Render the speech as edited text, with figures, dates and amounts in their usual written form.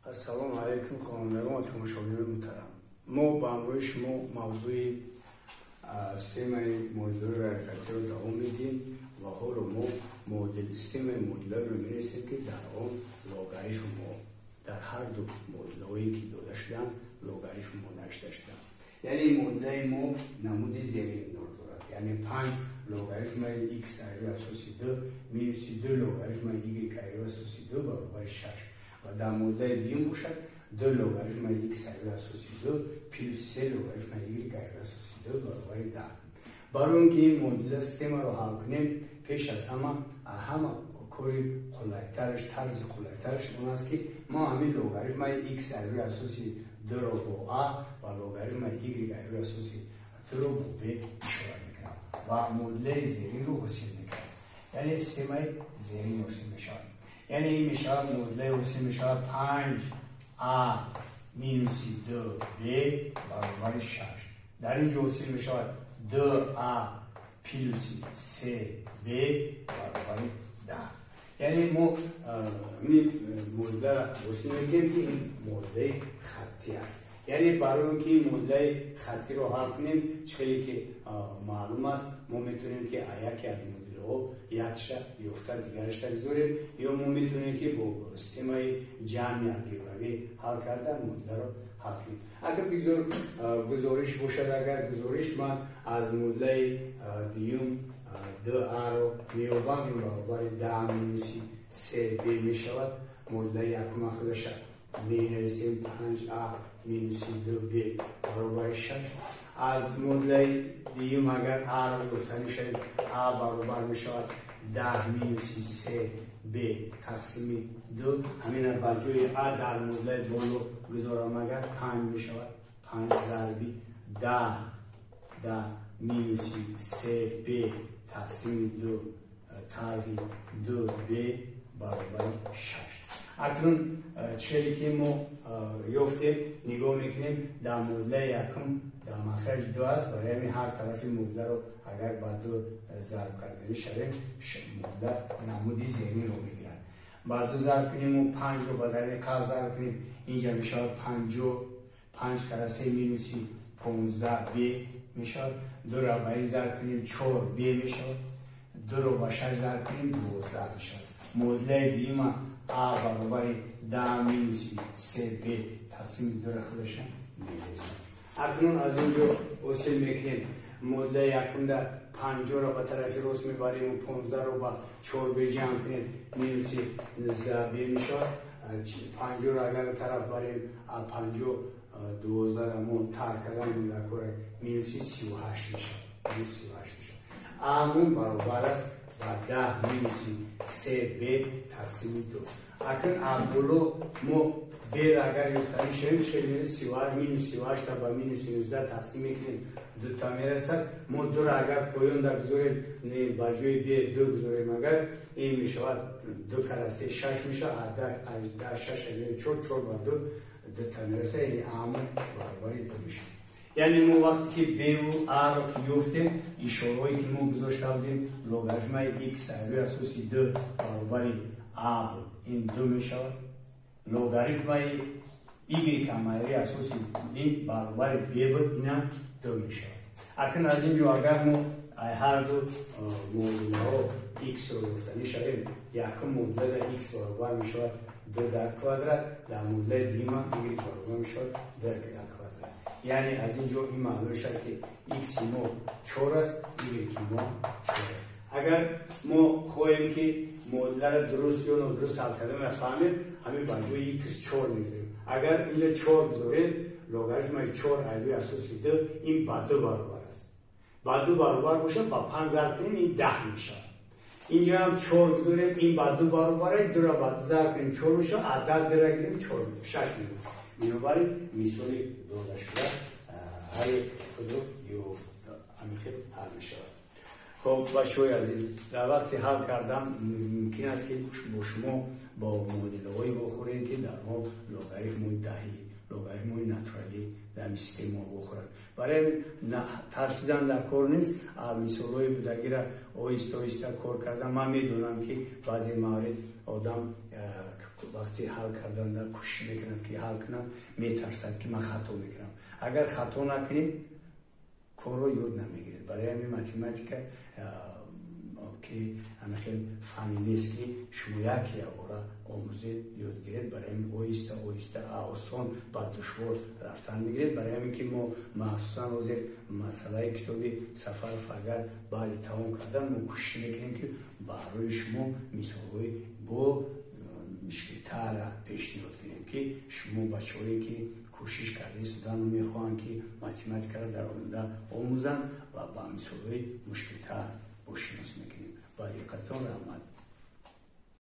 Ассалому алайкум, хонандагон ва тамошобинони муҳтарам. Мо ба ҳамроҳи шумо мавзӯи системаи муодилаҳои ғайрихаттиро давом медиҳем ва ҳоло мо системаи муодилаҳоеро менависем, ки дар он логарифм мо дар ҳар ду муодилаҳое, ки дода шудаанд, логарифм мо навишта шудаанд. Яъне муодилаи мо намуди зеринро дорад, яъне 5 логарифмаи x айрӯи асоси 2 минуси 2 логарифмаи y айрӯи асоси 2 баробари 6 ва дар муодилаи дуюм бошад 2 логарифмаи x айрӯи асоси 2 плюс 3 логарифмаи y айрӯи асоси 2 баробари 10. Барои он ки ин муодила системаро ҳал кунем, пеш аз ҳама кори қулайтараш, тарзи қулайтараш он аст, ки мо ҳамин логарифмаи x айрӯи асоси 2-ро бо а ва логарифмаи y айрӯи асоси 2-ро бо b ишора мекунем ва муодилаи зеринро ҳосил мекунем. Яъне системаи зерин ҳосил мешавад. Яъне ин мешавад, муодилаи ҳосил мешавад 5а минуси 2b баробари 6. Дар ин ҷо ҳосил мешавад 2а плюси 3b баробари 10. Яъне мо ин муодиларо ҳосил мекунем, ки ин муодилаи хаттӣ аст. Яъне барои он ки ин муодилаи хаттиро ҳал кунем, чӣ хеле ки маълум аст, мо метавонем, ки яке аз муодилаҳо якша ёфта, дигарашта гузорем, ё мо метавонем, ки бо системаи ҷамъи алгебравӣ ҳал карда, муодиларо ҳал кунем. Агар бигзор гузориш бошад, агар гузориш, ман аз муодилаи дуюм 2а-ро меёбам, ин баробари 10 минуси 3b мешавад. Муодилаи якума худаша менависем: 5а минуси 2b баробари 6. Аз муодилаи дуюм агар а-ро ёфтанӣ шавем, а баробар мешавад 10 минуси 3b тақсими 2. Ҳамина ба ҷои а дар муодилаи боло гузорам агар, 5 мешавад, 5 зарби 10 минуси 3b тақсими 2 тарҳи 2b баробари 6. Акнун чӣ ки мо ёфтем, нигоҳ мекунем, дар муодилаи якум дар махраҷ 2 аст. Барои ҳамин ҳар тарафи муодиларо агар ба 2 зарб карданӣ шавем, муодила намуди зеринро мегирад. Ба 2 зарб кунему 5-ро ба дарини қавс зарб кунем, инҷа мешавад 50, 5 кара 3 минуси 15 б мешавад. 2-ро ба ин зарб кунем, 4 б мешавад. 2-ро ба 6 зарб кунем, 12 мешавад. Муодилаи дуюма а баробари 10 минуси 3b тақсими 2-ро худаша менависам. Акнун аз ин ҷо ҳосил мекунем: муодилаи якумда 50-ро ба тарафи рост мебарему 15-ро ба 4b ҷамъ кунем, минуси 19b мешавад. 50-ро агар тараф барем, 50 12-ро мо тарк кардан дар кора, минуси 38 мешавад, минуси 38 мешавад. Амон баробар аст ба 10 минуси 3b тақсими 2. Акнун абдулло мо б-ро агар ёфтанӣ шавем, шел 38 минус 38 ба минус 19 тақсим мекунем, дута мерасад. Мо 2-ро агар поёнда гузорем, ба ҷои б 2 гузорем агар, ин мешавад 2 кара 3, 6 мешавад. 10 6 агар 4, 4 ба 2 дута мерасад, яъне амон баробари 2 мешавад. Яъне мо вақте ки б-ву а-ро ки ёфтем, ишораҳое ки мо гузошта будем, логарифмаи x айрӯи асоси 2 баробари а буд, ин 2 мешавад. Логарифмаи y ҳам айрӯи асоси ин баробари б буд, инам 2 мешавад. Акнун аз ин ҷо агар мо ҳар ду муодилаҳо x-ро ёфтанӣ шавем, якум муодилада x баробар мешавад 2 дар квадрат, дар муодилаи дуюма y баробар мешавад 2 дар квадрат. Яъне аз ин ҷо ин маълум мешавад, ки x мо 4 аст, y мо 4 аст. Агар мо хоҳем, ки муодиларо дуруст ё нодуруст ҳал карданро фаҳмем, ҳамин ба ҷои x 4 мегузорем. Агар инҷа 4 гузорем, логарифмаи 4 айрӯи асоси 2 ин ба 2 баробар аст. Ба 2 баробар бошад, ба 5 зарб кунем, ин 10 мешавад. Инҷа ҳам 4 гузорем, ин ба 2 баробар аст, 2-ро ба 2 зарб кунем, 4 мешавад, аз 10 2-ро гирем, 4, 6 мешавад. Бинобар ин мисоли додашуда ҳалли худро ёфт, ҳамин хел ҳал мешавад. Хоб, бачаҳои азиз, дар вақти ҳал кардан мумкин аст, ки бо шумо бо муодилаҳое вохӯрем, ки дар он логарифмои даҳӣ, Логарифмҳои натуралӣ дар ҳамин системаҳо вохӯрад. Барои тарсидан дар кор нест, мисолҳои будагиро оҳиста оҳиста кор кардан. Ман медонам, ки баъзе маврид одам вақти ҳал карданда кӯшиш мекунад, ки ҳал кунад, метарсад, ки ман хато мекунам. Агар хато накунед, корро ёд намегиред. Барои ҳамин математика ки ҳама хел фанни нест, ки шумо як якбора омӯзед, ёд гиред. Барои ҳамин оҳиста оҳиста осон ба душвор рафтан мегиред. Барои ҳамин ки мо махсусан ҳозир масъалаи китоби Сафаров агар баъди тамом кардан, мо кӯшиш мекунем, ки барои шумо мисолҳои бо мушкилтарра пешниҳод кунем, ки шумо бачаҳое, ки кӯшиш карда истодану мехоҳанд, ки математикаро дар оянда омӯзанд, ва ба мисолҳои мушкилтар бошинос мекунем. Ба диққатон раҳмат.